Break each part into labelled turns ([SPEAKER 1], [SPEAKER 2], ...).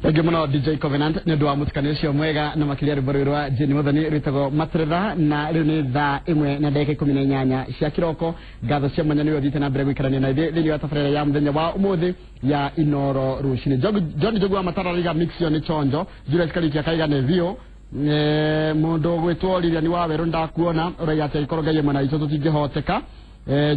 [SPEAKER 1] Thengiũ mũno, DJ Covenant, nĩ ũndũ wa mũtukanio ũcio mwega na makĩria rwĩmbo rũrũ rwa Jane Muthoni rwĩtagwo Matrĩtha. Na rĩu nĩ 1:18 cia kĩroko. Ngatho cia mwanya nĩwe ũthiĩte na mbere gũikarania na ithuĩ thĩinĩ wa tabarĩra ya mũthenya wa ũmũthĩ ya Inoro Rũcinĩ. John Njogu wa Matara arauga mix ĩyo nĩ chonjo. Julius Kariuki akaiga nĩ biũ. Mũndũ ũgwĩtwo Lilian wa Werũ, ndakuona, ũraiga atĩ angĩkorwo Ngai ĩmwe na itũ tũtingĩhoteka.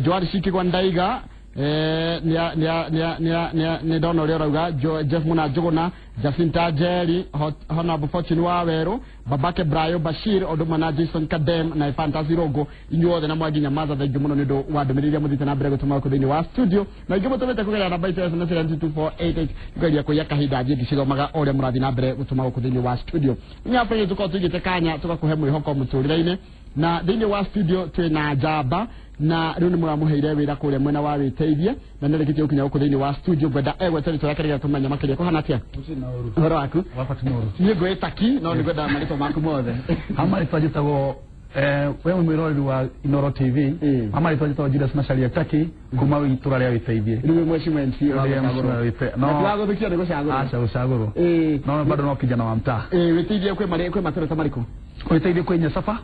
[SPEAKER 1] Joan Shikigwa Ndaiga, nĩ ndona ũrĩa ũrauga. Jeff Muna Njũgũna, Jacinta Njeri, Honorable Fortune wa Werũ, Babake Brayo Bashir, ũndũ ũmwe na Jason Kadem na Fantasy Rũngũ, inyuothe na mwanginya maza, thengiũ mũno nĩ ũndũ wa ndũmĩrĩri iria mũthiĩte na mbere gũtũma gũkũ thĩinĩ wa studio, na ingĩ mũtũmĩte kũgerera namba itũ ya SMS ĩrĩa 2488. Ngũgeria kũiya kahinda thiĩ ngĩcithomaga o ũrĩa mũrathiĩ na mbere gũtũma gũkũ thĩinĩ wa studio. Nyabũrĩ tũkorwo tũigĩte kanya tũgakũhe mwĩhoko mũtũrĩre-inĩ, na thĩinĩ wa studio twĩna njamba, na rĩu nĩ mũramũheire wĩra kũrĩa mwena wa wĩteithie, na nĩ arĩkĩtie gũkinya gũkũ thĩinĩ wa studio. Ngwenda egwete rĩtwa rĩake nĩgetha tũmenye makĩria. Kũhana atĩa, ũhoro waku?
[SPEAKER 2] Wakwa ti mũru.
[SPEAKER 1] Niĩ ngwĩta ki, no nĩ ngwenda marĩtwa maku mothe.
[SPEAKER 2] Hama rĩtwa njĩtagwo, we mwĩroreri wa Inoro TV, hama rĩtwa njĩtagwo Julius Macharia Taki kuma itũra rĩa Wĩteithie.
[SPEAKER 1] Rĩu wĩ mheshimiwa MC wa
[SPEAKER 2] Rĩrĩa
[SPEAKER 1] gũcagũrwo.
[SPEAKER 2] mheshimiwa
[SPEAKER 1] Na ti wa gũthukio nĩ gũcagũrwo.
[SPEAKER 2] Aca, gũcagũrwo. No bado no kijana wa mtaa.
[SPEAKER 1] Wĩteithie kwĩ marĩ kwĩ matũra ta marĩkũ?
[SPEAKER 2] Wĩteithie kwĩ Nyacaba,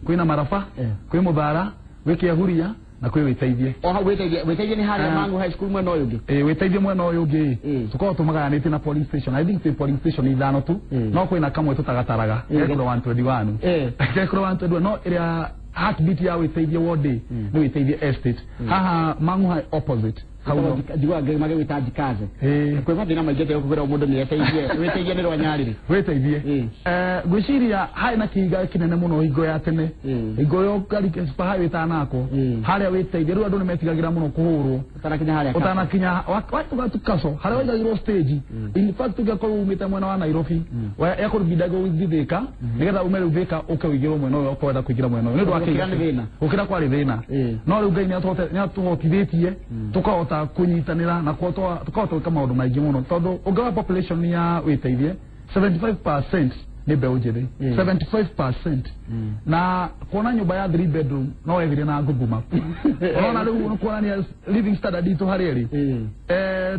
[SPEAKER 2] kwĩna Maraba, kwĩ Mũthara, gwĩ Kĩahuria na kwĩ Wĩteithie.
[SPEAKER 1] O hau wĩteithie, wĩteithie nĩ harĩa Mang'u High School mwena ũyũ ũngĩ?
[SPEAKER 2] Ĩ, Wĩteithie mwena ũyũ ũngĩ. Tũkoragwo tũmagayanĩtie na polling station. I think twĩ polling station ithano tu, no kwĩna kamwe tũtagataraga, gekũrwo 121. Gekũrwo 121, no ĩrĩa heartbeat ya Wĩteithie ward nĩ Wĩteithie Estate, haha Mang'u High opposite hau no.
[SPEAKER 1] Njiguaga magĩgwĩta njikaze. Kwĩ mathĩna maingĩ atĩ gũkũ kwĩrwo mũndũ nĩ eteithie. Wĩteithie nĩ rwanyarĩrĩ?
[SPEAKER 2] Wĩteithie. Ngwĩciria harĩ na kĩhiga kĩnene mũno hingo ya tene, hingo ĩyo ngari super highway ĩtanakwo harĩa Wĩteithie. Rĩu andũ nĩ metigagĩra mũno kũhũrwo.
[SPEAKER 1] Ũtanakinya harĩa
[SPEAKER 2] ũtanakinya watuga tukaco harĩa waigagĩrwo stage. In fact, ũngĩakorwo umĩte mwena wa Nairobi, ekũrubinda gũthiĩ Thĩka nĩgetha ume rĩu Thĩka ũke ũigĩrwo mwena ũyũ ũkwenda kũingĩra mwena ũyũ nĩ ũndũ wa
[SPEAKER 1] Gũkĩra
[SPEAKER 2] kĩhiga
[SPEAKER 1] nĩ thĩna.
[SPEAKER 2] Gũkĩra kwarĩ thĩna. No rĩu Ngai nĩ atũhotithĩtie tũkahota kũnyitanĩra na tũkahota gwĩka maũndũ maingĩ mũno, tondũ ũngĩrora population ya Wĩteithie, 75% nĩ mbeũ njĩthĩ. 75%, na kuona nyũmba ya 3 bedroom no wethire na ngũngũma. Ũrona rĩu nĩ kuonania living standard itũ harĩa ĩrĩ.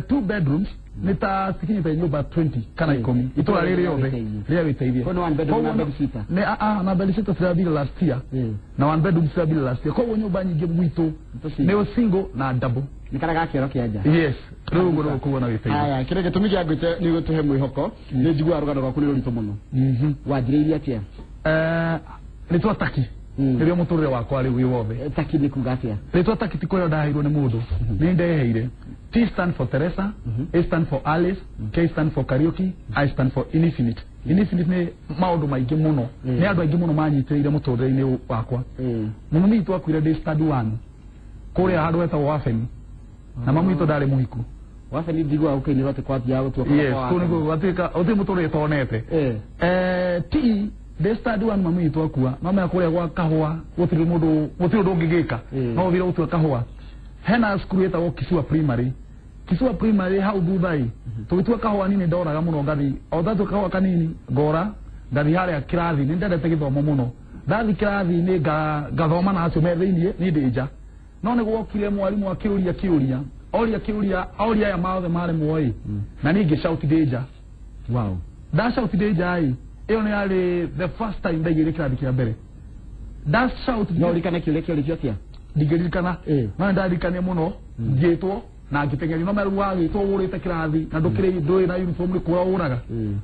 [SPEAKER 2] 2 bedrooms nĩ ta cikinyĩte nyũmba 20 kana 10 itũra rĩrĩ rĩothe rĩa Wĩteithie.
[SPEAKER 1] Koguo nĩ one bedroom na
[SPEAKER 2] Koguo
[SPEAKER 1] bed sitter?
[SPEAKER 2] Nĩ na bed sitter cirathira last year, na one bedroom cirathira last year. Koguo nyũmba nyingĩ gwitũ nĩ single na double.
[SPEAKER 1] Nĩ karĩa ga kĩoro kĩa nja?
[SPEAKER 2] Yes, rĩu ũguo nĩguo kuona Wĩteithie.
[SPEAKER 1] Haya, kĩrĩa gĩtũmi gĩa ngwĩte nĩ gũtũhe mwĩhoko, nĩ njiguaga rũgano rwaku nĩ rũritũ mũno. Wanjĩrĩirie atĩa?
[SPEAKER 2] Rĩtwa Taki nĩrĩo mũtũrĩre wakwa rĩu wĩ wothe.
[SPEAKER 1] Taki nĩ kuga atĩa?
[SPEAKER 2] Rĩtwa Taki ti kũrĩa ndaheirwo nĩ mũndũ, nĩ ndeheire. T stand for Teresa, A stand for Alice, K stand for Kariuki, I stand for Infinite. Infinite nĩ maũndũ maingĩ mũno, nĩ andũ aingĩ mũno manyitĩrĩire mũtũrĩre-inĩ wakwa. Mami witũ akuire ndĩ standard one kũrĩa handũ hetagwo Wabeni, na mami witũ ndarĩ mũhiku.
[SPEAKER 1] Wabeni, njiguaga gũkĩinĩrwo atĩ kwathiaga gũtuĩka
[SPEAKER 2] Yes, kũu nĩguo gwatuĩka gũtirĩ mũtũrĩre tonete. T ndĩ standard one mami witũ akua, mama kũrĩa gwa kahũa gũtirĩ mũndũ, gũtirĩ ũndũ ũngĩgĩka. No ũthire gũtua kahũa, hena cukuru ĩtagwo Kisua Primary. Kisua Primary hau thutha ĩ tũgĩtua kahũa nini ndoraga mũno, ngathi o ndatua kahũa kanini ngora ngathi harĩa kĩrathi. Nĩ ndendete gĩthomo mũno. Ndathi kĩrathi-inĩ ngathoma na acio me thĩiniĩ, niĩ ndĩ nja. No nĩ gwokire mwarimũ akĩũria kĩũria, oria kĩũria, oria aya mothe maremwo ĩ, na niĩ ngĩ shout ndĩ nja. Ndashout ndĩ nja ĩ, ĩyo nĩ yarĩ the first time ndaigĩire kĩrathi kĩa mbere. Ndashout.
[SPEAKER 1] No ũririkane kĩũria kĩorĩtio atĩa?
[SPEAKER 2] Ndingĩririkana, no nĩ ndaririkania mũno ngĩtwo na ngĩteng'erio. No merũ wagĩtwo ũrĩte kĩrathi na ndũkĩrĩ ndũrĩ na uniform, nĩ kũra ũraga.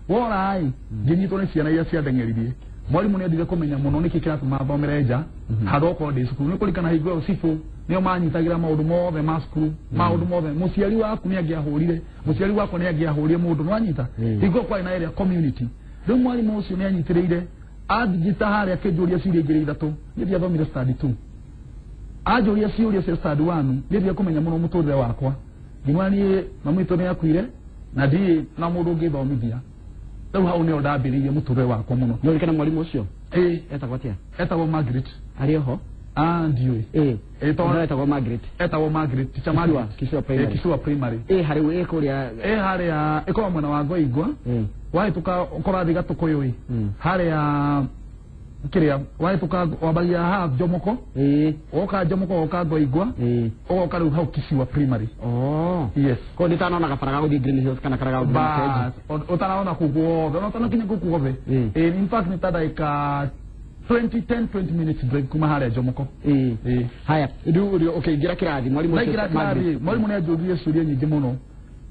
[SPEAKER 2] Wora ĩ, ngĩnyitwo nĩ ciana iria ciandeng'eririe. Mwarimũ nĩ endire kũmenya mũno nĩkĩ kĩratũma thomere nja handũ okorwo ndĩ cukuru. Nĩ kũririkana hingo ĩyo cibũ nĩo manyitagĩra maũndũ mothe ma cukuru, maũndũ mothe. Mũciari waku nĩ angĩahũrire, mũciari wakwa nĩ angĩahũrire mũndũ nĩwanyita. Hingo ĩyo kwarĩ na area community. Rĩu mwarimũ ũcio nĩ anyitĩrĩire, anjita harĩa akĩnjũria ciũria igĩrĩ ithatũ. Niĩ ndiathomire standard 2, anjũria ciũria cia standard 1. Niĩ ndia kũmenya mũno mũtũrĩre wakwa, ngĩmwĩra niĩ mami witũ nĩ akuire na ndirĩ na mũndũ ũngĩthomithia. Rĩu hau nĩho ndambĩrĩirie mũtũrĩre wakwa mũno.
[SPEAKER 1] No ũririkane mwarimũ ũcio?
[SPEAKER 2] Ĩ.
[SPEAKER 1] Etagwo atĩa?
[SPEAKER 2] Etagwo Margaret.
[SPEAKER 1] Arĩ oho?
[SPEAKER 2] Ah, ndiũĩ. Ĩ, tondũ
[SPEAKER 1] No etagwo Margaret?
[SPEAKER 2] Etagwo Margaret, teacher
[SPEAKER 1] Kisua,
[SPEAKER 2] Margaret.
[SPEAKER 1] Kisua Primary.
[SPEAKER 2] Ĩ, Kisua Primary.
[SPEAKER 1] Ĩ harĩ ĩ kũrĩa?
[SPEAKER 2] Ĩ harĩa ĩkoragwo mwena wa Ngoingwa, wahĩtũka ũkorathiĩ Gatũkũyũ ĩ, harĩa Kiria wahĩtũka wambagia haha Jomoko, woka Jomoko, woka Ngoingwa, ũgoka rĩu hau Kisiwa Primary.
[SPEAKER 1] Oh.
[SPEAKER 2] Yes.
[SPEAKER 1] Ko nditanona gabara ga gũthiĩ Green Hills kana kara ga gũthiĩ Makenji.
[SPEAKER 2] Bas, ũtanaona kũu guothe, ona ũtanakinya kũu guothe. In fact nĩ ta ndagĩka 20, 10, 20 minutes drive kuma harĩa Jomoko.
[SPEAKER 1] Haya, rĩu ũrĩ ũkĩingĩra kĩrathi, mwarimũ ũcio
[SPEAKER 2] Ndaingĩra kĩrathi, mwarimũ nĩ anjũririe ciũria nyingĩ mũno.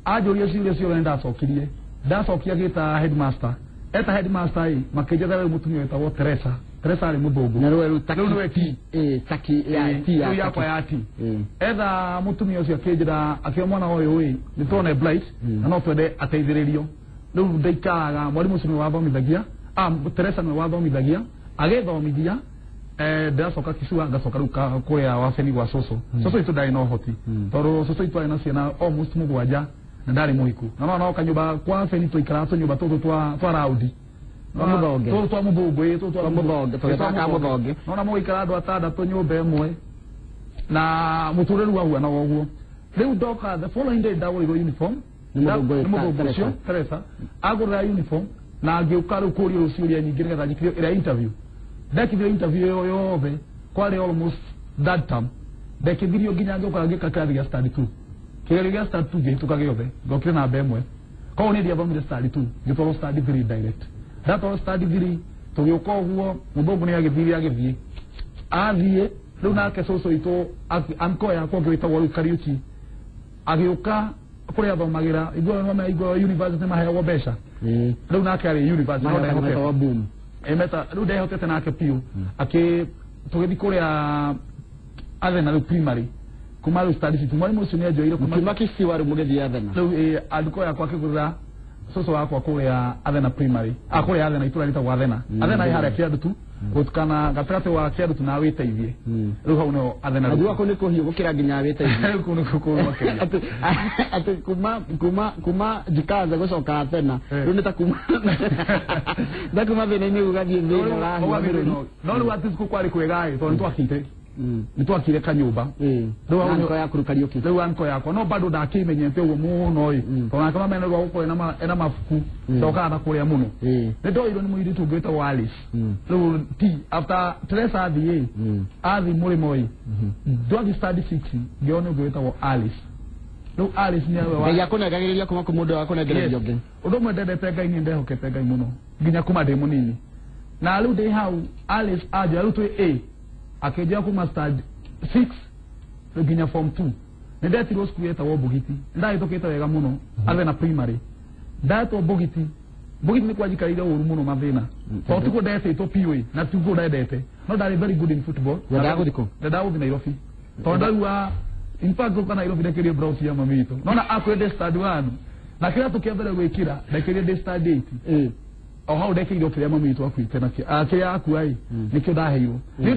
[SPEAKER 2] Anjũririe ciũria ciothe nĩ ndacokirie. Ndacokia agĩta headmaster. Eta headmaster ĩ, makĩnjetha rĩu mũtumia wetagwo Teresa. Teresa arĩ mũthũngũ.
[SPEAKER 1] Na rĩu taki.
[SPEAKER 2] Rĩu nĩwe T.
[SPEAKER 1] Taki ya T ya
[SPEAKER 2] Rĩu yakwa ya T. Etha mũtumia ũcio akĩnjĩra, akĩoya mwana ũyũ ĩ, nĩ tuone blight na no twende ateithĩrĩrio. Rĩu ndaikaraga, mwarimũ ũcio nĩwe wathomithagia, Teresa nĩwe wathomithagia, agĩthomithia, ndĩracoka Kisiwa, ngacoka rĩu kũrĩa Wabeni gwa cũcũ. Cũcũ witũ ndarĩ na ũhoti, tondũ cũcũ witũ arĩ na ciana almost 7 na ndarĩ mũhiku. Na no kanyũmba kwa Wabeni twaikaraga tũnyũmba tũtũ twa raundi.
[SPEAKER 1] Twa mũthonge.
[SPEAKER 2] Tũtũ twa mũthũngũ, ĩ, tũtũ twa
[SPEAKER 1] Twa mũthonge, tũgĩtaga ka mũthonge.
[SPEAKER 2] Nona mũgũikara andũ atandatũ nyũmba ĩmwe na mũtũrĩre rĩu wahuanaga ũguo. Rĩu ndoka the following day ndagũrĩirwo uniform.
[SPEAKER 1] Nĩ mũthũngũ ũyũ,
[SPEAKER 2] Nĩ mũthũngũ ũcio Teresa agũrĩra uniform na ngĩũka rĩu kũrio rĩu ciũria nyingĩ nĩgetha njikire ĩrĩa interview. Ndekithio interview ĩyo yothe kwarĩ almost that term. Ndekithirio nginya ngĩũka ngĩka kĩrathi gĩa standard 2. Kĩgerio gĩa standard 2 ngĩhĩtũka gĩothe, ngokire namba 1. Koguo niĩ ndiathomire standard 2, ngĩtwarwo standard 3 direct. Ndatwarwo standard 3 tũgĩũka ũguo, mũthũngũ nĩ agĩthire agĩthiĩ. Athiĩ rĩu nake cũcũ witũ anko yakwa ũngĩ wĩtagwo rĩu Kariuki agĩũka kũrĩa athomagĩra, igua university maheagwo mbeca. Rĩu nake arĩ university no
[SPEAKER 1] Maheo
[SPEAKER 2] ndehotete.
[SPEAKER 1] metagwo boom.
[SPEAKER 2] Meta rĩu ndehotete nake biũ. Akĩ tũgĩthiĩ kũrĩa Athena rĩu primary kuma rĩu standard six. Mwarimũ ũcio nĩ anjoire kuma
[SPEAKER 1] Mũkiuma Kisiwa rĩu mũgĩthiĩ Athena.
[SPEAKER 2] Rĩu andũko yakwa akĩgũrĩra cũcũ wakwa kũrĩa Athena primary, kũrĩa Athena, itũra rĩtagwo Athena. Athena ĩ harĩa Kĩandutu, gũtukana gatagatĩ wa Kĩandutu na Wĩteithie. Rĩu hau nĩho Athena.
[SPEAKER 1] Najua kũu nĩ kũhiũ gũkĩra nginya Wĩteithie.
[SPEAKER 2] Rĩu kũu nĩkuo kũũru makĩria.
[SPEAKER 1] Atĩ kuma Jikaza gũcoka Athena, rĩu nĩ ta kuma thĩna-inĩ ũgathiĩ thĩna ũrahiũha mĩrũri.
[SPEAKER 2] No rĩu atĩ cukuru kwarĩ kwega ĩ, tondũ nĩ twakire kanyũmba. Rĩu hau
[SPEAKER 1] Na nko yaku rĩu Kariũki.
[SPEAKER 2] Rĩu anko yakwa no bado ndakĩmenyete ũguo mũno ĩ, tondũ nake mama nĩ gũkorwo ena mabuku ndokaga na kũrĩa mũno. Nĩ ndoirwo nĩ mũirĩtu ũngĩ wĩtagwo Alice. Rĩu ti after Teresa athiĩ ĩ, athiĩ mũrĩmo ĩ, ndwathiĩ standard 6 ngĩona nĩ ũngĩ wĩtagwo Alice. Rĩu Alice nĩwe wa
[SPEAKER 1] Ngai akũnengagĩrĩria kuma kũ mũndũ akũnengereria ũngĩ.
[SPEAKER 2] Ũndũ ũmwe ndendete Ngai, niĩ ndehokete Ngai mũno nginya kuma ndĩ mũnini. Na rĩu ndĩ hau Alice anjoya, rĩu twĩ A, akĩnjoya kuma standard 6 nginya form 2. Nĩ ndetirwo cukuru yetagwo Mbugiti, nĩ ndahĩtũkĩte wega mũno Athena primary, ndetwo Mbugiti. Mbugiti nĩ kwanjikarĩire ũru mũno mathĩna, tondũ tikuo ndetĩtwo piũ ĩ, na tikuo ndendete, no ndarĩ very good in football.
[SPEAKER 1] Wendaga gũthiĩ kũ?
[SPEAKER 2] Ndendaga gũthiĩ Nairobi, tondũ ndaigua in fact gũka Nairobi ndekĩrie blouse ya mami witũ, nona akwĩ ndĩ standard 1 na kĩratũ kĩa mbere gwĩkĩra ndekĩrie ndĩ standard 8. O hau ndekĩirwo kĩrĩa mami witũ akuĩte nakĩo, kĩrĩa akua ĩ, nĩkĩo ndaheirwo. Niĩ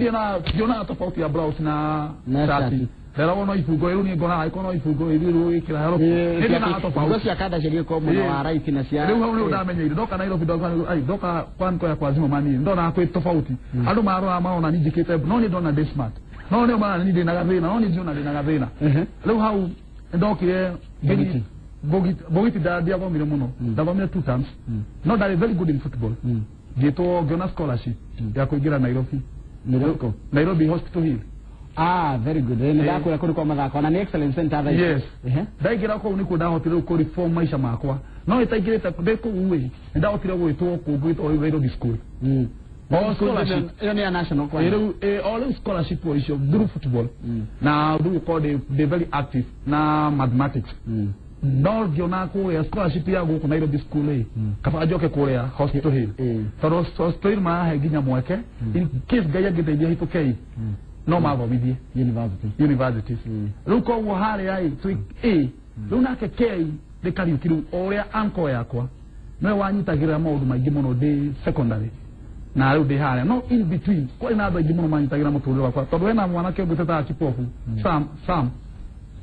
[SPEAKER 2] ndionaga tofauti ya blouse na
[SPEAKER 1] Na
[SPEAKER 2] shati.
[SPEAKER 1] shati.
[SPEAKER 2] Nderagwo no ibungo rĩu, niĩ ngona angĩkorwo no ibungo rĩu gwĩkĩra haro, niĩ ndionaga
[SPEAKER 1] Nguo
[SPEAKER 2] tofauti.
[SPEAKER 1] cia kanda ciagĩkorwo mwena wa right na cia
[SPEAKER 2] Rĩu hau nĩho ndamenyeire ndoka Nairobi, ndoka ai ndoka kwa nko ya kwa zima mani ndona kwĩ tofauti. Andũ marora marona niĩ njĩkĩte, no niĩ ndona ndĩ smart, no nĩo marona niĩ ndĩna gathĩna, no niĩ ndiona ndĩna gathĩna. Rĩu hau ndokire.
[SPEAKER 1] Mbugiti.
[SPEAKER 2] Mbugiti ndiathomire mũno, ndathomire two terms, no ndarĩ very good in football. Ngĩtwo ngĩona scholarship ya kũingĩra Nairobi.
[SPEAKER 1] Nĩrĩkũ?
[SPEAKER 2] Nairobi Hospital Hill.
[SPEAKER 1] Ah, very good. Nĩ ndakwĩra kũrĩ kwa mathako na nĩ excellent center thaa ici.
[SPEAKER 2] Yes. Ndaingĩra kũu nĩkuo ndahotire rĩu kũ-reform maica makwa, no ĩtaingĩrĩte ndĩ kũu ĩ, nĩ ndahotire gwĩtwo kũngĩ gwĩtwo Nairobi School. O scholarship.
[SPEAKER 1] Ĩyo nĩ ya national kwanza.
[SPEAKER 2] Rĩu o rĩu scholarship o icio through football na rĩu gũkorwo ndĩ very active na mathematics, no ngĩona kũrĩa scholarship ya gũkũ Nairobi School ĩ, kaba njoke kũrĩa Hospital Hill, tondũ Hospital Hill marahe nginya mweke in case Ngai angĩndeithia hĩtũke ĩ, no mathomithie
[SPEAKER 1] University.
[SPEAKER 2] Universities. Rĩu koguo harĩa ĩ twĩ A, rĩu nake K nĩ Kariuki, rĩu o ũrĩa uncle yakwa nĩwe wanyitagĩrĩra maũndũ maingĩ mũno ndĩ secondary na rĩu ndĩ harĩa, no in between kwarĩ na andũ aingĩ mũno manyitagĩra mũtũrĩre wakwa, tondũ hena mwanake ũngĩ twĩtaga Kipofu Sam. Sam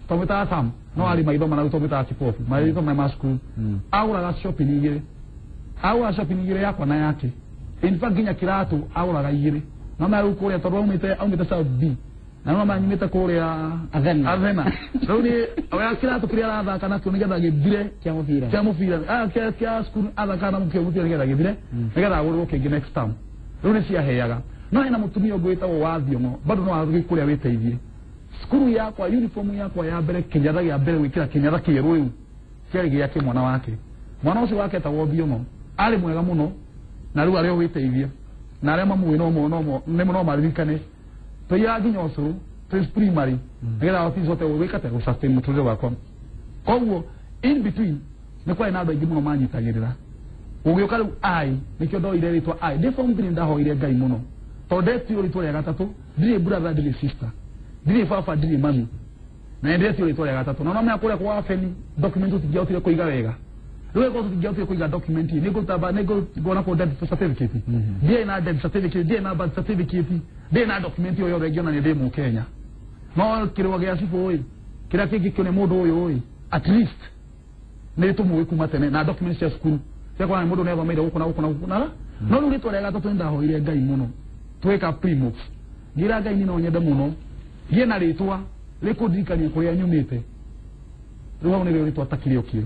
[SPEAKER 2] twamwĩtaga Sam, no arĩ maitho mana, rĩu twamwĩtaga Kipofu maitho ma cukuru. Agũraga shopping igĩrĩ, agũraga shopping igĩrĩ, yakwa na yake. In fact nginya kĩratũ agũraga igĩrĩ, no ma rĩu kũrĩa tondũ aumĩte South B na no manyumĩte kũrĩa
[SPEAKER 1] Athena.
[SPEAKER 2] Athena, rĩu nĩ oya kĩratũ kĩrĩa arathaka nakĩo nĩgetha gĩthire.
[SPEAKER 1] Kĩa mũbira.
[SPEAKER 2] Kĩa mũbira, kĩa cukuru athaka na kĩa mũbira nĩgetha gĩthire, nĩgetha agũrĩrwo kĩngĩ next term. Rĩu nĩ ciaheaga. No hena mũtumia ũngĩ wĩtagwo wa Thiong'o, bado no athiĩ kũrĩa wĩteithie. Cukuru yakwa, uniform yakwa ya mbere, kĩnyatha gĩa mbere gwĩkĩra kĩnyatha kĩerũ rĩu kĩarĩ gĩake mwana wake. Mwana ũcio wake etagwo Thiong'o, arĩ mwega mũno na rĩu arĩ o wĩteithie, na arĩa mamũĩ no no maririkane. Tũiyaga nginya ũcũrũ twĩ primary nĩgetha hote gwĩka atĩa, gũsustain mũtũrĩre wakwa. Koguo in between nĩ kwarĩ na andũ aingĩ mũno manyitagĩrĩra. Gũgĩũka rĩu ai nĩkĩo ndoire rĩtwa ai ndĩ form 3. Ndahoire Ngai mũno tondũ ndetio rĩtwa rĩa gatatũ. Ndirĩ brother, ndirĩ sister, ndirĩ baba, ndirĩ mami, na ndetio rĩtwa rĩa gatatũ. Na nomenya kũrĩa kwa Beni document tũtingĩahotire kũiga wega. Rĩu ĩkorwo tũtingĩahotire kũiga document, nĩ ngũruta nĩ ngũona kũ death certificate. Ndirĩ na death certificate, ndirĩ na birth certificate, ndirĩ na document o yothe ĩngĩonania ndĩ Mũkenya. No kĩrũa gĩa cibũ ĩ, kĩrĩa kĩngĩkĩonia mũndũ ũyũ ĩ, at least nĩ tũmũĩ kuma tene, na documents cia cukuru cia kuonania mũndũ nĩ athomeire gũkũ na gũkũ na gũkũ. Na no rĩu rĩtwa rĩa gatatũ, nĩ ndahoire Ngai mũno twĩka primox, ngĩra Ngai, nĩ no nyende mũno ngĩe na rĩtwa rĩkũndirikania kũrĩa nyumĩte. Rĩu hau nĩrĩo rĩtwa takĩrĩokire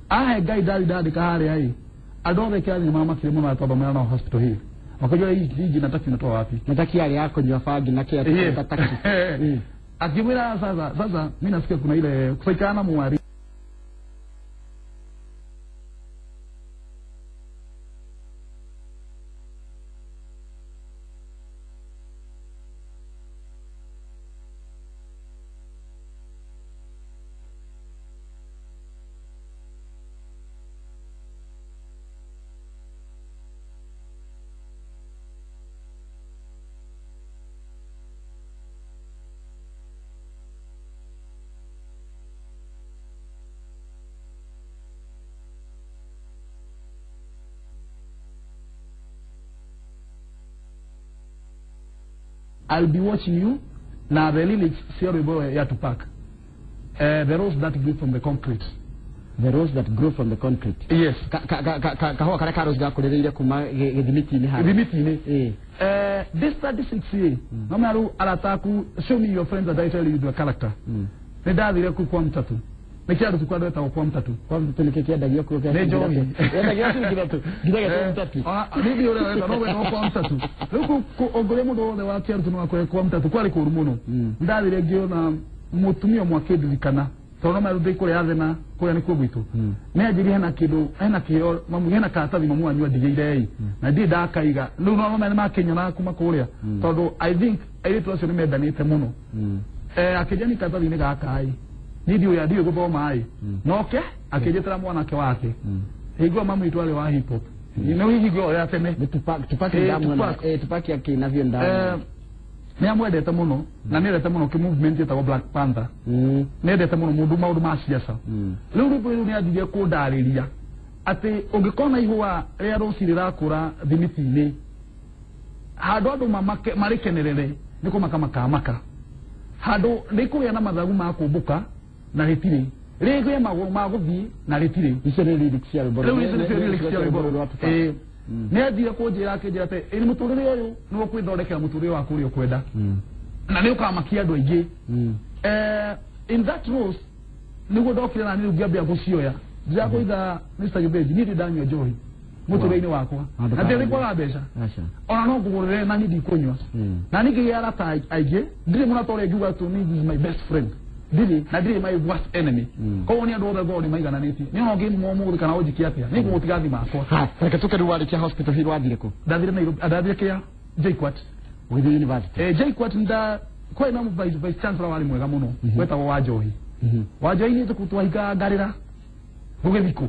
[SPEAKER 2] ahe Ngai. Ndathi ndandĩka harĩa ĩ, andũ othe kĩrathi nĩ mamakire mũno twathomera nao hospital hill, makĩnjũra hii jina Taki unatoa wapi?
[SPEAKER 1] Na Taki yarĩ ya kũnyua bangi na kĩa Taki.
[SPEAKER 2] Akimwira sasa sasa mimi nasikia kuna ile kusaikana mwari. I'll be watching you. Na the lyrics cia rwĩmbo ya Tupac, "The Rose That Grew from the Concrete".
[SPEAKER 1] "The Rose That Grew from the Concrete".
[SPEAKER 2] Yes.
[SPEAKER 1] Kahũa karĩa ka rose gakũrĩrĩire kuma gĩthimiti-inĩ harĩa.
[SPEAKER 2] Thimiti-inĩ. This 36A, no menya rĩu arata aku, show me your friends and I tell you their character. Nĩ ndathire kuu kwa Mtatu, nĩ kĩandũ tu kwa andũ etagwo kwa Mtatu.
[SPEAKER 1] Kwa Mtatu nĩkĩ kĩendagio kuo?
[SPEAKER 2] Nĩ njohi.
[SPEAKER 1] Yendagio ciringi ithatũ nginya kwa Mtatu.
[SPEAKER 2] Nĩ ũrĩa wenda no wenda kwa Mtatu. Rĩu ũngĩũria mũndũ wothe wa kĩarutũ no akwĩre kwa Mtatu kwarĩ kũũru mũno. Ndathire ngĩona mũtumia ũmwe akĩndirikana, tondũ no marĩ ndĩ kũrĩa Athena, kũrĩa nĩkuo gwitũ. Nĩ anjĩrire hena kĩndũ, hena kĩheo mamu, hena karatathi mamu wanyu andigĩire ĩ, na ndirĩ ndakaiga. Rĩu no mene makĩnyona kuma kũrĩa, tondũ I think airĩtu acio nĩ mendanĩte mũno. Akĩnjia nĩ karatathi-inĩ gaka ĩ, niĩ ndiũĩ, ndiũĩ gũthoma ĩ, noke akĩnjĩtĩra mwanake wake. Hingo mamu witũ arĩ wa hip hop, nĩ hingo ĩyo ya tene.
[SPEAKER 1] Nĩ Tupac, Tupac. Ndamuona.
[SPEAKER 2] Tupac.
[SPEAKER 1] Tupac akĩina biũ ndamuona.
[SPEAKER 2] Nĩ amwendete mũno na nĩ endete mũno kĩ movement ĩtagwo Black Panther. Nĩ endete mũno mũndũ maũndũ ma ciaca. Rĩu rwĩmbo rĩu nĩ anjirie kũndarĩria atĩ ũngĩkona ihũa rĩa rũci rĩrakũra thimiti-inĩ, handũ andũ marĩkenerere nĩ kũmaka makamaka, handũ rĩkũgĩa na mathagu ma kũmbũka na rĩtirĩ, rĩgĩe magũrũ ma gũthiĩ na rĩtirĩ.
[SPEAKER 1] Icio nĩ lyrics cia rwĩmbo.
[SPEAKER 2] Rĩu icio nĩcio lyrics cia rwĩmbo.
[SPEAKER 1] Rwa Tupac.
[SPEAKER 2] Nĩ anjire kũnjĩra, akĩnjĩra atĩ ĩ, mũtũrĩre ũyũ nĩwe kwĩthondekera mũtũrĩre waku ũrĩa ũkwenda, na nĩ ũkamakia andũ aingĩ. In that rose nĩguo ndokire na niĩ ngĩambia gũcioya. Ndirakũiga Mr. Gĩthĩnji, niĩ ndanyua njohi mũtũrĩre-inĩ wakwa
[SPEAKER 1] Handũ
[SPEAKER 2] na ndĩrĩ
[SPEAKER 1] ka-
[SPEAKER 2] kwaga mbeca.
[SPEAKER 1] Aca.
[SPEAKER 2] Ona no ngũgũrĩre na niĩ ndikũnyua. Na niĩ ngĩgĩa arata aingĩ, ndirĩ mũrata ũrĩa ngiuga to me this is my best friend, ndirĩ, na ndirĩ my worst enemy. Koguo nĩ andũ othe ngorwo nĩ maigananĩtie. Niĩ ona ũngĩmwo mũthĩ kana ũnjikie atĩa, nĩ ngũgũtiga thimũ yakwa.
[SPEAKER 1] Ha, reke tũke rĩu, warĩkia Hospital Hill wathire kũ?
[SPEAKER 2] Ndathire Nairobi, ndathire kĩa JKUAT.
[SPEAKER 1] Ũgĩthiĩ university.
[SPEAKER 2] JKUAT nda kwarĩ na vice chancellor warĩ mwega mũno wetagwo Wanjohi. Wanjohi nĩ tũkũ twahingaga ngarĩra gũgĩthikũ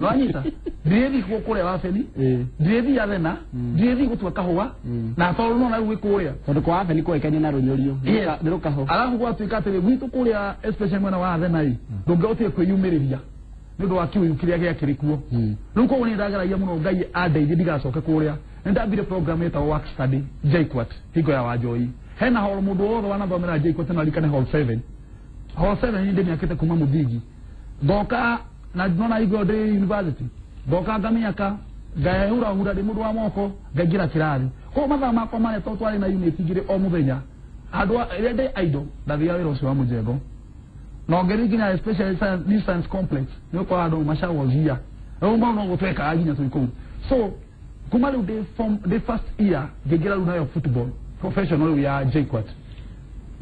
[SPEAKER 2] nwanyita ndirĩthiĩ kũrĩa Wabeni, ndirĩthiĩ Athena, ndirĩthiĩ gũtua kahũa, na tondũ nona rĩu gwĩ kũrĩa.
[SPEAKER 1] Tondũ kwa Wabeni kũĩkaine na rũnyũrio.
[SPEAKER 2] Yes.
[SPEAKER 1] Nĩ rũkaho.
[SPEAKER 2] Alafu gwatuĩka atĩrĩ, gwitũ kũrĩa especially mwena wa Athena ĩ, ndũngĩhotire kwĩyumĩrĩria nĩ ũndũ wa kĩũyũ kĩrĩa gĩakĩrĩ kuo. Rĩu koguo nĩ ndageragia mũno Ngai andeithie ndigacoke kũrĩa. Nĩ ndambire program ĩtagwo work study JKUAT hingo ya Wanjohi. Hena hall, mũndũ wothe wanathomera JKUAT no arikane hall 7. Hall 7 nĩ ndĩmĩakĩte kuma mũthingi, ngoka na nona hingo ĩyo ndĩ university, ngoka ngamĩaka, ngehurahura ndĩ mũndũ wa moko, ngaingĩra kĩrathi. Koguo mathaa makwa marĩa, tondũ twarĩ na unit igĩrĩ o mũthenya, handũ rĩrĩa ndĩ idle ndathiaga wĩra ũcio wa mũjengo na ongerire nginya especially new science complex nĩ ũkora andũ macawozia. Rĩu mau no gũtwekaga nginya twĩ kũu. So Kuma rĩu ndĩ form ndĩ first year ngĩingĩra rĩu nayo football professional rĩu ya JKUAT,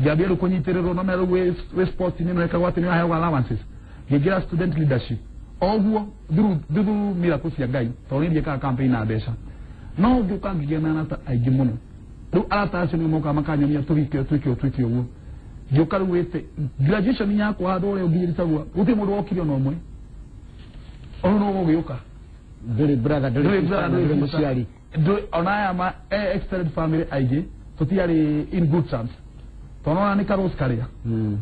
[SPEAKER 2] ngĩambia rĩu kũnyitĩrĩrwo no mera rĩu wĩ sports nĩ wekagwo atĩ nĩ waheagwo allowances. Ngĩingĩra student leadership oguo through miracle cia Ngai, tondũ niĩ ndiĩkaga campaign na mbeca, no ngĩũka ngĩgĩa na arata aingĩ mũno. Rĩu arata acio nĩo mokaga makanyonia tũgĩke twĩke ũũ, twĩke ũguo. Ngĩũka rĩu wĩte graduation yakwa handũ ũrĩa ũnginyĩrĩtagwo gũtirĩ mũndũ wokire ona ũmwe ũyũ no gũgĩũka.
[SPEAKER 1] Ndũrĩ brother, ndũrĩ
[SPEAKER 2] Ndũrĩ
[SPEAKER 1] sister,
[SPEAKER 2] brother,
[SPEAKER 1] na
[SPEAKER 2] ndũrĩ
[SPEAKER 1] ndũrĩ
[SPEAKER 2] sister.
[SPEAKER 1] mũciari.
[SPEAKER 2] Ona aya ma extended family aingĩ tũtiarĩ in good terms, tondũ ona nĩ karũci karĩa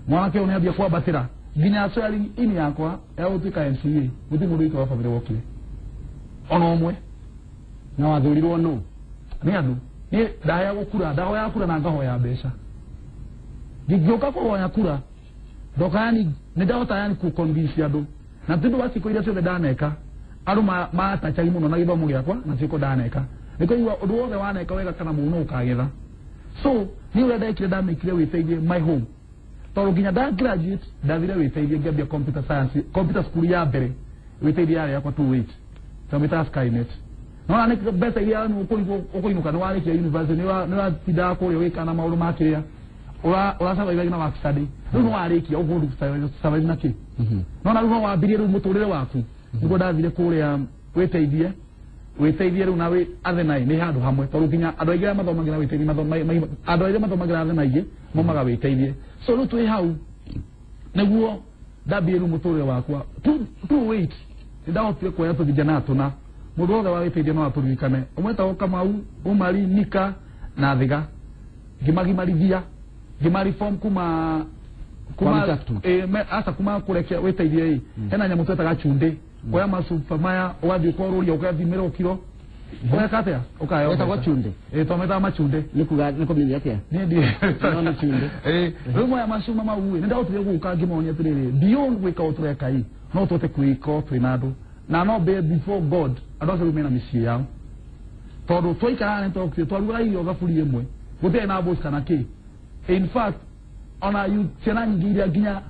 [SPEAKER 2] mwanake ũyũ nĩambia kwambatĩra nginya swearing in yakwa ya gũtuĩka MCA, gũtirĩ mũndũ witũ wa family wokire ona ũmwe.
[SPEAKER 1] Na wathurirwo nũ?
[SPEAKER 2] Nĩ andũ. Niĩ ndaheagwo kura, ndahoyaga kura na ngahoya mbeca. Ngĩũka kũhoya kura ndoka, yani nĩ ndahota yani ku convince andũ, na tondũ wa ciĩko iria ciothe ndaneka, andũ matachagi mũno na gĩthomo gĩakwa na ciĩko ndaneka, nĩ kũigua ũndũ wothe waneka wega kana mũno ũkagetha. So niĩ ũrĩa ndekire, ndamĩkire wĩteithie my home, tondũ nginya nda graduate ndathire wĩteithie ngĩambia computer science, computer school ya mbere wĩteithie yarĩ yakwa 28, twamĩtaga Skynet. Nona nĩ mbeca iria ũkũinũka nĩ warĩkia university, nĩ watindaga kũrĩa ũgĩka na maũndũ ma kĩrĩa ũra survive na work study. Rĩu nĩ warĩkia ũkũndũ survive na kĩ? Nona rĩu no wambirie rĩu mũtũrĩre waku. Nĩguo ndathire kũrĩa wĩteithie, wĩteithie rĩu na wĩ Athenai nĩ handũ hamwe, tondũ nginya andũ aingĩ arĩa mathomagĩra wĩteithie andũ arĩa mathomagĩra Athenai aingĩ maumaga wĩteithie. So rĩu twĩ hau nĩguo ndambirie rĩu mũtũrĩre wakwa two wait. Nĩ ndahotire kuoya tũvijana tũna, mũndũ wothe wa wĩteithie no atũririkane, ũmwe etagwo Kamau, Umari, Nika na Thiga. Ngĩmagimarithia, ngĩmareform kuma
[SPEAKER 1] Kwa mĩtatũ.
[SPEAKER 2] Aca, kuma kũrekia wĩteithie ĩ hena nyamũ twetaga chundĩ, kuoya macuba maya ũgathiĩ ũkorũria ũgathimĩrwo kiro ũgeka atĩa ũkaheo
[SPEAKER 1] Wetagwo
[SPEAKER 2] mbeca.
[SPEAKER 1] chundĩ?
[SPEAKER 2] Ĩ, twamĩtaga machundĩ.
[SPEAKER 1] Nĩ kuga nĩ kũmenya atĩa?
[SPEAKER 2] Niĩ
[SPEAKER 1] No, nĩ chundĩ.
[SPEAKER 2] Ĩ, rĩu moya macuma mau ĩ, nĩ ndahotire gũka ngĩmonia atĩrĩrĩ, beyond gwĩka o tũreka ĩ, no tũhote kwĩka o twĩna andũ na no be before God. Andũ acio rĩu mena mĩciĩ yao, tondũ twaikaraga nĩ twokire twarugaga irio thaburia ĩmwe, gũtirĩ na boss kana kĩ. In fact, ona ciana nyingĩ iria nginya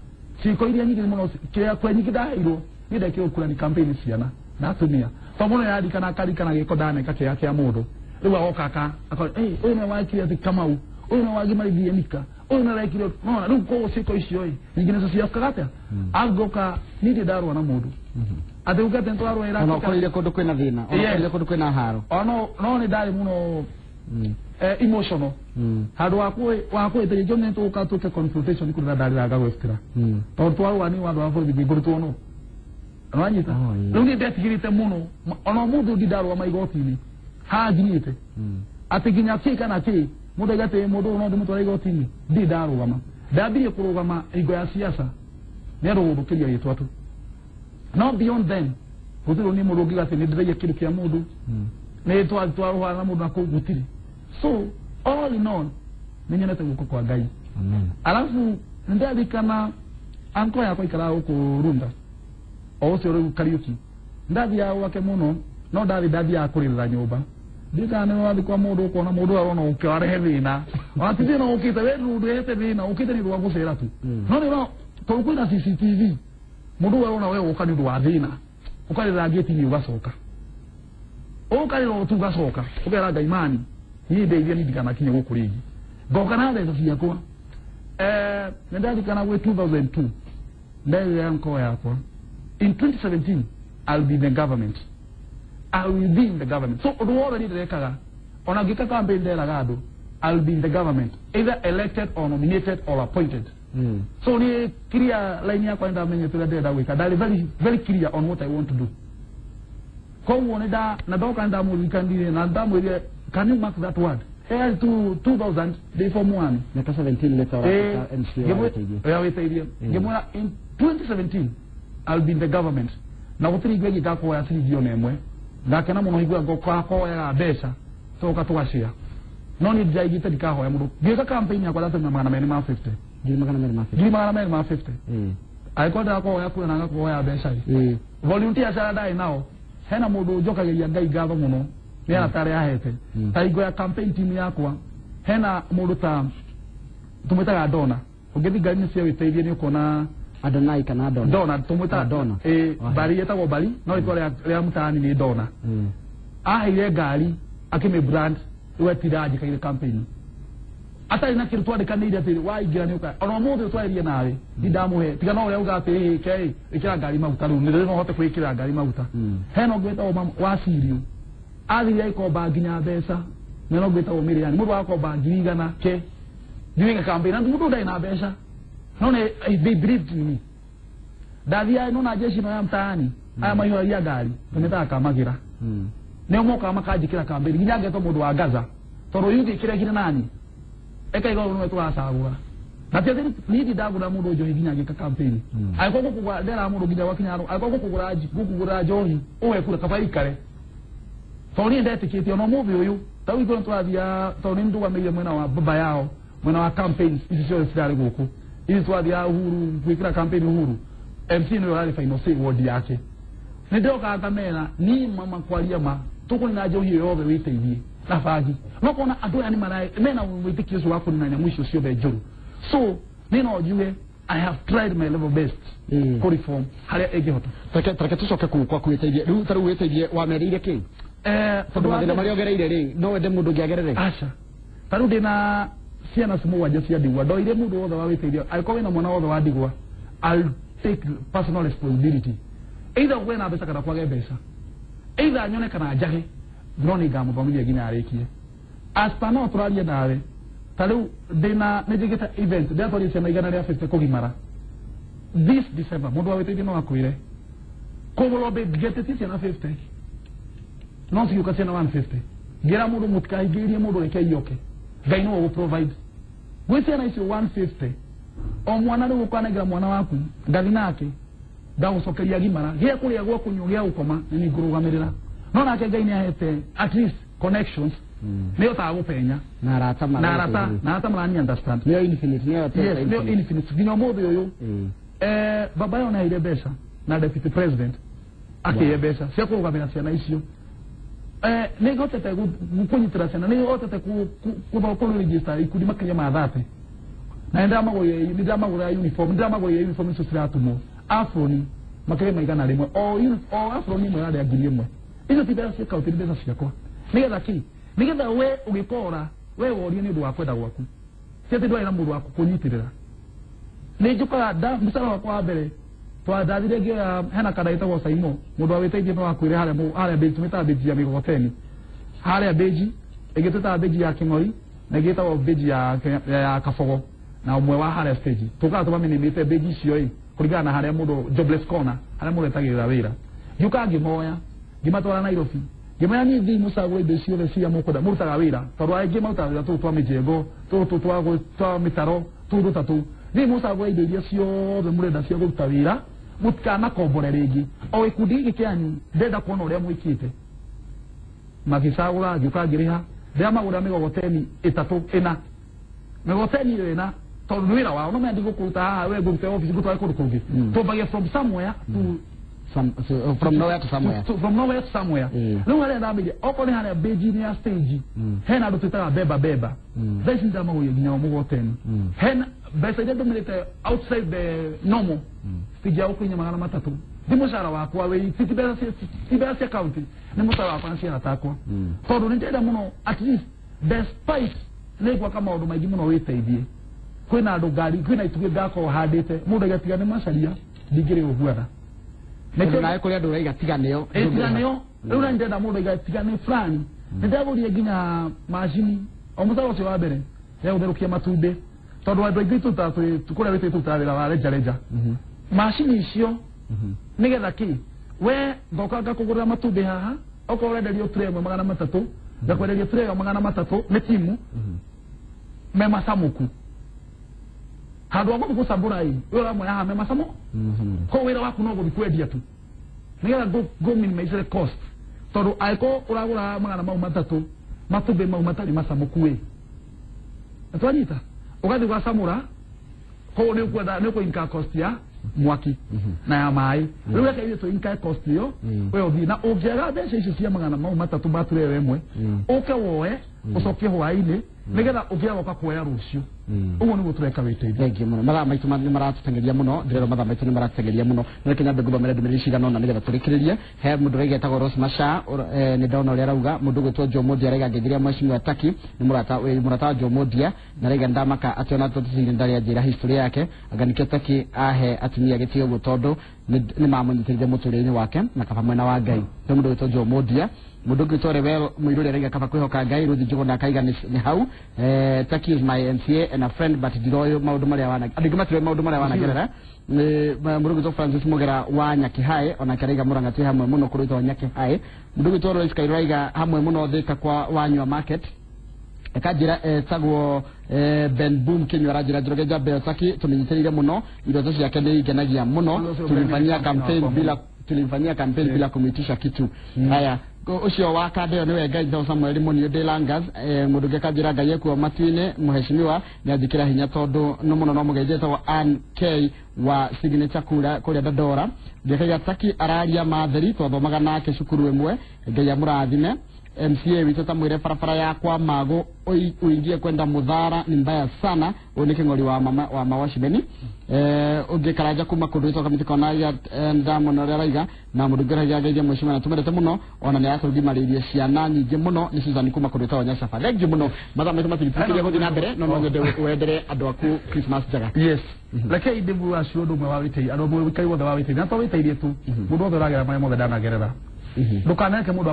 [SPEAKER 2] ciĩko iria nyingĩ mũno kĩrĩa kwe nyingĩ ndaheirwo niĩ ndekĩrwo kura ni campaign ciana na atumia, tondũ mũndũ nĩararikana akarikana gĩko ndaneka kĩega kĩa mũndũ. Rĩu agoka aka "Hey, ũyũ nĩwe wakire atĩ Kamau, ũyũ nĩwe wagimarithirie Nika, ũyũ nĩwe wekire." Nona rĩu koguo ciĩko icio ĩ nyingĩ nĩcio ciakaga atĩa angoka niĩ ndirĩ ndarũa na mũndũ atĩ uge atĩ nĩtũrarũĩra.
[SPEAKER 1] Ona ũkorire kũndũ kwĩna thĩna, ona
[SPEAKER 2] Yes.
[SPEAKER 1] ũkorire kũndũ kwĩna haro.
[SPEAKER 2] Ona no nĩ ndarĩ mũno emotional handũ wa kwĩtĩria kĩo nĩ tũka tũke confrontation kũrĩa ndarĩraga gwĩtĩra, tondũ twarũa nĩ watho wa bũrũri ngũrĩtwo no nĩwanyita.
[SPEAKER 1] Oh, yeah.
[SPEAKER 2] Rĩu niĩ ndetigĩrĩte mũno. Ona ũmũthĩ ũngĩ ndarũa maigoti-inĩ haha nginyĩte atĩ nginya kĩ kana kĩ mũndũ aiga atĩ mũndũ ũyũ no ndĩmũtware igoti-inĩ, ndirĩ ndarũgama. Ndambirie kũrũgama hingo ya siasa nĩ andũ gũthũkĩria rĩtwa tu, no beyond then gũtirĩ niĩ mũndũ ũngiuga atĩ nĩ ndĩraiya kĩndũ kĩa mũndũ, nĩ twarũhana na mũndũ na kũu gũtirĩ. So all in all, nĩ nyonete guoko kwa Ngai.
[SPEAKER 1] Amen.
[SPEAKER 2] Alafu nĩndarikana anko yakwa ikaraga gũkũ Runda o ũcio rĩu Kariũki, ndathiaga gwake mũno, no ndathi ndathiaga kũrĩrĩra nyũmba. Ndirikana nĩ wathiĩ kwa mũndũ ũkona mũndũ ũyũ arona ũke warehe thĩna, ona ti thĩna ũkĩte we ndũrehete thĩna, ũkĩte nĩ ũndũ wa gũcera tu. No nĩ ũrona tondũ kwĩna CCTV, mũndũ ũyũ arona we ũka nĩ ũndũ wa thĩna, ũkarĩrĩra ngĩti-inĩ, ũgacoka ũkarĩra o tu, ũgacoka ũkera Ngai mani niĩ ndeithia niĩ ndikanakinye gũkũ rĩngĩ, ngoka na mbeca ciakwa. Nĩ ndarikana gwĩ 2002 nderire anko yakwa, in 2017 I'll be in the government, I will be in the government. So ũndũ wothe niĩ ndĩrekaga, ona ngĩka campaign nderaga andũ I'll be in the government, either elected or nominated or appointed. So niĩ clear line yakwa nĩndamenyete ũrĩa ndĩrenda gwĩka, ndarĩ very very clear on what I want to do. Koguo nĩ nda na ndoka nĩ ndamũririkanire na ndamwĩrire, "Can you mark that word?" Yarĩ 2000 ndĩ form 1.
[SPEAKER 1] Mĩaka 17 later ũratuĩka MCA wa wĩteithie.
[SPEAKER 2] Ya wĩteithie. Ngĩmwĩra in 2017 I'll be in the government na gũtirĩ hingo ĩngĩ ngakuoya ciringi ona ĩmwe. Ngakena mũno hingo ĩrĩa ngoyaga mbeca tũgoka tũgacĩa, no niĩ ndiraigĩte ndikahoya mũndũ. Ngĩka campaign yakwa ndatũmĩra 250.
[SPEAKER 1] 250,000.
[SPEAKER 2] 250,000. Angĩkorwo ndĩrakohoya kura na ngakuhoya mbeca ĩ, volunteers arĩa ndarĩ nao, hena mũndũ njokagĩria Ngai ngatho mũno nĩ arata arĩa ahete. Ta hingo ya campaign team yakwa hena mũndũ ta tũmwĩtaga Dona, ũngĩthiĩ ngari-inĩ cia wĩteithie nĩ ũkuona.
[SPEAKER 1] Adonai kana Dona?
[SPEAKER 2] Dona tũmwĩtaga.
[SPEAKER 1] Ah, Dona.
[SPEAKER 2] Ĩ.
[SPEAKER 1] Ohe.
[SPEAKER 2] Bari ĩtagwo Bari, no rĩtwa rĩa mtaani nĩ Dona. Aheire ngari akĩmĩ brand wetinda anjĩkaire campaign atarĩ na kĩndũ twandĩkanĩire atĩ waingĩra nĩ ũka ona ũmũthĩ ũtwarĩrie nawe ndindamũhe tiga no ũrĩa uga atĩ ĩ ke ĩkĩra ngari maguta rĩu nĩ no hote kwĩkĩra ngari maguta. Hena ũngĩ wĩtagwo wa Cirio athire agĩkomba nginya mbeca na no ũngĩ wĩtagwo Mĩrĩani mũndũ agakomba 100,000 ke during a campaign na mũndũ ndarĩ na mbeca no nĩ they believed in me. Ndathiaga no na jeshi ĩno ya mtaani aya maihũragia ngari tũmĩtaga kamagĩra nĩo mokaga makanjĩkĩra campaign nginya ngetwo mũndũ wa Gaza tondũ yuthi ĩkĩregire nani eka igũrũ nĩwe tũracagũra na ti atĩ niĩ ndagũra mũndũ njohi nginya ngĩka campaign angĩkorwo gũkũgũra ndera mũndũ nginya gwakinya handũ angĩkorwo gũkũgũra gũkũgũra njohi ũwe kura kaba ikare tondũ niĩ ndetĩkĩtie ona ũmũthĩ ũyũ ta rĩu ithuĩ tũrathiaga tondũ nĩ ndũgamĩrĩire mwena wa baba yao mwena wa campaigns ici ciothe cirarĩ gũkũ ici twathiaga Uhuru gwĩkĩra campaign Uhuru MC nĩwe ũrarĩ final say ward yake nĩ ndĩrokaga ngamera ni mama kwaria ma tũkũnina njohi ĩyo yothe wĩteithie na bangi no kona andũ aya nĩ mara mena wĩtĩkio ũcio wa kũnina nyamũ icio ciothe njũru so niĩ no njuge I have tried my level best kũ reform harĩa ĩngĩhota.
[SPEAKER 1] Reke tũcoke kũu kwaku wĩteithie rĩu ta rĩu wĩteithie wamerĩire kĩ tondũ mathĩna marĩa ũgereire rĩ no wende mũndũ ũngĩ agerere.
[SPEAKER 2] Aca ta rĩu ndĩna ciana mũgwanja cia ndigwa ndoire mũndũ wothe wa wĩteithio angĩkorwo wĩna mwana wothe wa ndigwa I'll take personal responsibility either ũgĩe na mbeca kana kwage mbeca either nyone kana njage no nĩ ngamũthomithia nginya arĩkie as per now tũraria nawe ta rĩu ndĩna nĩ njĩkĩte event ndĩratwaria ciana 150 kũgimara this December mũndũ wa wĩteithio no akwĩre kũgũrwo ngetĩtie ciana 50 no cigĩũka ciana 150 ngĩra mũndũ mũtikahingĩrĩrie mũndũ reke ioke Ngai nĩwe ũgũ-provide gwĩ ciana icio 150 o mwana rĩu ũkanengera mwana waku ngathi nake ndagũcokeria gimara gĩa kũrĩa gwa kũnyua gĩa gũkoma nĩ niĩ ngũrũgamĩrĩra no nake Ngai nĩ ahete at least connections nĩ hotaga gũpenya
[SPEAKER 1] na arata
[SPEAKER 2] na arata na arata marani understand
[SPEAKER 1] nĩyo infinite nĩyo
[SPEAKER 2] yes nĩyo infinite nginya ũmũthĩ ũyũ baba yao nĩaheire mbeca na deputy president akĩhe mbeca cia kũrũgamĩra ciana icio nĩ hotete kũnyitĩra ciana nĩ hotete kũ register ikundi makĩria ma 30 na nĩ ndĩramagũrĩra uniform nĩ ndĩramagũrĩra uniform icio ciratumwo afroni makĩria ma 100 o afroni ĩmwe yarĩa 1,000 icio ti mbeca cia kaunti nĩ mbeca ciakwa nĩgetha kĩ nĩgetha we ũgĩkora we worie nĩ ũndũ wa kwenda gwaku ti atĩ ndwarĩ na mũndũ wa kũnyitĩrĩra nĩ njũkaga mũcara wakwa wa mbere twandathire ngĩoya hena kanda ĩtagwo Saimo mũndũ wa wĩteithio no akwĩre harĩa harĩa bĩnji tũmĩtaga bĩnji ya mĩgogoteni harĩa bĩnji ĩngĩ twĩtaga bĩnji ya Kĩng'ori na ĩngĩ ĩtagwo bĩnji ya Kabogo na ũmwe wa harĩa stage tũkaga tũmamĩnĩmĩte bĩnji icio ĩ kũringana na harĩa mũndũ jobless corner harĩa mũndũ etagĩrĩra wĩra ngĩũka ngĩmoya ngĩmatwara Nairobi ngĩmera niĩ thiĩ mũcagũre indo ciothe ciria mũkwenda mũrutaga wĩra tondũ aingĩ marutaga wĩra tũtũ twa mĩjengo tũtũ twa mĩtaro tũndũ ta tũu thiĩ mũcagũre indo iria ciothe mũrenda cia kũruta wĩra mũtikanakombore rĩngĩ o gĩkundi gĩkĩ kĩanyu ndĩrenda kuona ũrĩa mwĩkĩte magĩcagũra ngĩũka ngĩrĩha ndĩramagũrĩra mĩgogoteni 3 4 mĩgogoteni ĩyo ĩna tondũ nĩ wĩra wao no menya ndigũkũruta haha we ngũrute office ngũtware kũndũ kũngĩ twambagia from somewhere to
[SPEAKER 1] from nowhere to somewhere
[SPEAKER 2] from nowhere to somewhere rĩu harĩa ndambĩire okorwo nĩ harĩa bĩnji-inĩ ya stage hena andũ twĩtaga beba beba thaa ici ndĩramagũrĩra nginya o mũgogoteni hena mbeca iria ndũmĩrĩte outside the normal citingĩaga gũkinya 300 ti mũcara wakwa wĩ ti mbeca cia county nĩ mũcara wakwa na ciana takwa tondũ nĩ ndĩrenda mũno at least despite nĩ gwaka maũndũ maingĩ mũno wĩteithie kwĩna andũ ngari kwĩna itugĩ ngakorwo handĩte mũndũ agatiga nĩ macaria ndingĩrĩ ũguana
[SPEAKER 1] Nĩkĩo nawe kũrĩ andũ ũraiga tiga nĩo
[SPEAKER 2] tiga nĩo rĩu na ndĩrenda mũndũ aiga tiga nĩ fulani nĩ ndagũrire nginya macini o mũcara ũcio wa mbere ya gũtherũkia matumbĩ tondũ andũ aingĩ tũrutaga kũrĩa wĩtĩte tũrutaga wĩra wa reja reja macini icio nĩgetha kĩ we ngoka ngakũgũrĩra matumbĩ haha okorwo ũrenderio tray ĩmwe 300 ngakwenderia tray ĩyo 300 nĩ timu me macamũku handũ ha gũthiĩ gũcambũra ĩ we ũramoya haha me macamũ koguo wĩra waku no gũthiĩ kwendia tu nĩgetha ngũ minimize cost tondũ angĩkorwo ũragũra 300 matumbĩ mau matarĩ macamũku ĩ nĩtwanyita ũgathiĩ ũgacamũra koguo nĩ ũkwenda nĩ ũkũ cost ya mwaki na ya maĩ rĩu reke ithuĩ tũ incur cost ĩyo we ũthiĩ na ũngĩaga mbeca icio cia 300 ma tray ĩyo ĩmwe ũke woe ũcokie hwaĩ-inĩ nĩgetha ũngĩaga ũka kuoya rũciũ. Ũguo nĩguo tũreka wĩteithio.
[SPEAKER 1] Thengiũ mũno, mathaa maitũ nĩ maratũteng'eria mũno, ndĩrerwo mathaa maitũ nĩ maratũteng'eria mũno. No reke nyambe ngũthomere ndũmĩrĩri cigana ũna nĩgetha tũrĩkĩrĩrie. He mũndũ ũraiga etagwo Rose Masha, nĩ ndona ũrĩa arauga. Mũndũ ũgwĩtwo Joe Mondia araiga ngeithiria mheshimiwa Taki, nĩ mũrata mũrata wa Joe Mondia, na araiga ndamaka atĩ ona tũticire ndarĩ anjĩra history yake, anga nĩkĩo Taki ahe atumia gĩtĩo ũguo tondũ nĩ mamũnyitĩrĩire mũtũrĩre-inĩ wake na kaba mwena wa Ngai. Nĩ mũndũ ũgwĩtwo Joe Mondia. Mũndũ ũngĩ ũgwĩtwo Rewel Mũirũrĩ araiga kaba kwĩhoka Ngai. Ruth Njũgũna akaiga nĩ hau. Taki is my MCA and a friend, but ndiroĩ maũndũ marĩa wana, andũ aingĩ matiroĩ maũndũ marĩa wanagerera. Nĩ mũndũ ũgwĩtwo Francis Mũgera wa Nyakĩhaĩ, onake araiga Mũrang'a twĩ hamwe mũno kũrĩ wĩtagwo Nyakĩhaĩ. Mũndũ ũgwĩtwo Lois Kairũ araiga hamwe mũno Thĩka kwa Wanyua Market. Akanjĩra etagwo Ben Boom Kinyua, aranjĩra Njoroge Njambe ĩyo Taki tũmĩnyitĩrĩire mũno, iroto ciake nĩ ingenagia mũno.
[SPEAKER 2] Ũcio Ben
[SPEAKER 1] Tulimfanyia
[SPEAKER 2] nĩ
[SPEAKER 1] campaign
[SPEAKER 2] wakwa
[SPEAKER 1] bila, tulimfanyia campaign bila kumwitisha kitu. Haya, ũcio wa kanda ĩyo nĩwe Ngai Tho Samuel Mũniũ ndĩ Langas. Mũndũ ũngĩ akanjĩra Ngai ekuo matu-inĩ, mheshimiwa nĩ anjĩkĩra hinya tondũ no mũno no mũgeithie, etagwo Ann K wa Signature kura kũrĩa Dandora. Ngĩkaiga Taki araria matheri, twathomaga nake cukuru ĩmwe, Ngai amũrathime. MCA witũ tamwĩre barabara ya kwa Mago uingie kwenda Muthara ni mbaya sana. Ũyũ nĩ kĩng'ori wa mama wa Mawacimeni. Ũngĩ Karanja kuma kũndũ gwĩtwo Kamĩtĩ Kona ya ndamona ũrĩa araiga na mũndũ ũngĩ araiga ngeithia mheshimiwa na tũmendete mũno, ona nĩ aratũgimarĩirie ciana nyingĩ mũno. Nĩ Susan kuma kũndũ gwĩtagwo Nyacaba. Thengiũ mũno, mathaa maitũ matigĩtĩkĩria gũthiĩ na mbere, no no nyende wendere andũ aku Christmas njega.
[SPEAKER 2] Yes, rekei ndĩmwĩre acio ũndũ ũmwe wa wĩtĩi, andũ amwe ũikari wothe wa wĩtĩi na to wĩtĩirie tu, mũndũ wothe ũragera marĩa mothe ndanagerera, ndũkanareke mũndũ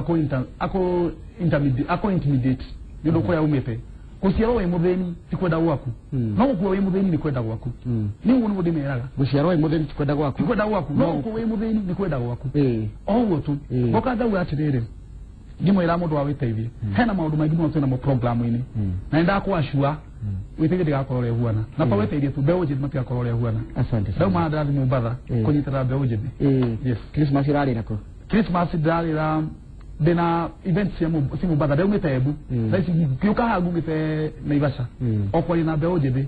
[SPEAKER 2] akũ intimidate nĩ ũndũ kũrĩa umĩte. Gũciarwo wĩ mũthĩni ti kwenda gwaku, no gũkua wĩ mũthĩni nĩ kwenda gwaku. Nĩ ũguo nĩguo ndĩmeraga.
[SPEAKER 1] Gũciarwo wĩ mũthĩni ti kwenda gwaku.
[SPEAKER 2] Ti kwenda gwaku, no gũkua wĩ mũthĩni nĩ kwenda gwaku. O ũguo tu. Ngoka ngauga atĩrĩrĩ, ngĩmwĩra mũndũ wa wĩteithie, hena maũndũ maingĩ mũno twĩnamo programu-inĩ, na nĩ ndakwacua wĩteithie ndĩgakorwo ũrĩa ũhuana, na to wĩteithie tu, mbeũ njĩthĩ matigakorwo ũrĩa ũhuana.
[SPEAKER 1] Asante sana.
[SPEAKER 2] Rĩu mana ndĩrathiĩ Mombatha kũnyitĩrĩra mbeũ njĩthĩ. Yes.
[SPEAKER 1] Christmas ĩrarĩra kũ?
[SPEAKER 2] Christmas ndĩrarĩra ndĩna event cia Mombatha, ndaumĩte Embu. Thaa ici ngĩũka haha ngumĩte Naivasha o kwaria na mbeũ njĩthĩ,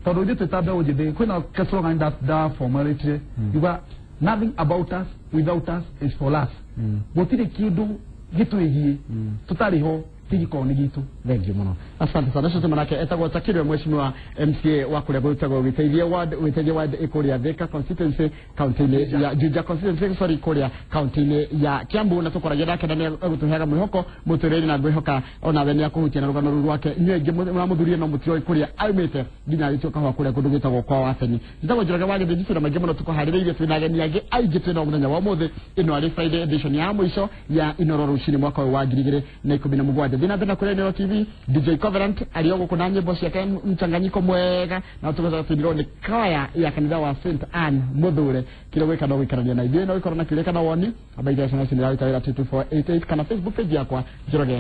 [SPEAKER 2] tondũ ithuĩ twĩ ta mbeũ njĩthĩ kwĩna ka slogan ndaformulated yuga, "Nothing about us without us is for us." Gũtirĩ kĩndũ gĩtwĩgiĩ tũtarĩ ho kĩgĩkorwo nĩ gitũ.
[SPEAKER 1] Thengiũ mũno, asante sana. Ũcio manake etagwo Takirwe, mheshimiwa MCA wa kũrĩa gwĩtagwo Wĩteithie ward, Wĩteithie ward ĩkũrĩa Thika constituency, county-inĩ ya Juja constituency, sorry, kũrĩa county-inĩ ya Kiambu, na tũkoragia nake na nĩ egũtũheaga mwĩhoko mũtũrĩre-inĩ, na ngwĩhoka onawe nĩ akũhutia na rũgano rũu rwake. Inyuĩ aingĩ mũramũthurie no mũtiroĩ kũrĩa aumĩte nginya agĩtuĩka wa kũrĩa kũndũ gwĩtagwo kwa Watheni. Njĩtagwo Njoroge wa Gĩthĩnji, twĩna maingĩ mũno tũkũharĩrĩirie, twĩna ageni angĩ aingĩ twĩnao mũthenya wa ũmũthĩ. Ĩno arĩ Friday edition ya mũico ya Inoro rũcinĩ mwaka ũyũ wa 2017. Thiĩ na mbere na kũrĩa Inoro TV. DJ Covenant arĩ o gũkũ na nyĩmbo ciake mchanganyiko mwega, na tũgacoka tũinĩrwo nĩ kwaya ya kanitha wa St Ann Mũthure. Kĩrĩa gwĩka no gũikarania na ithuĩ, no gũkorwo na kĩũria kana woni, amba ithe SMS nĩ wĩra 22488 kana Facebook page yakwa Njoroge.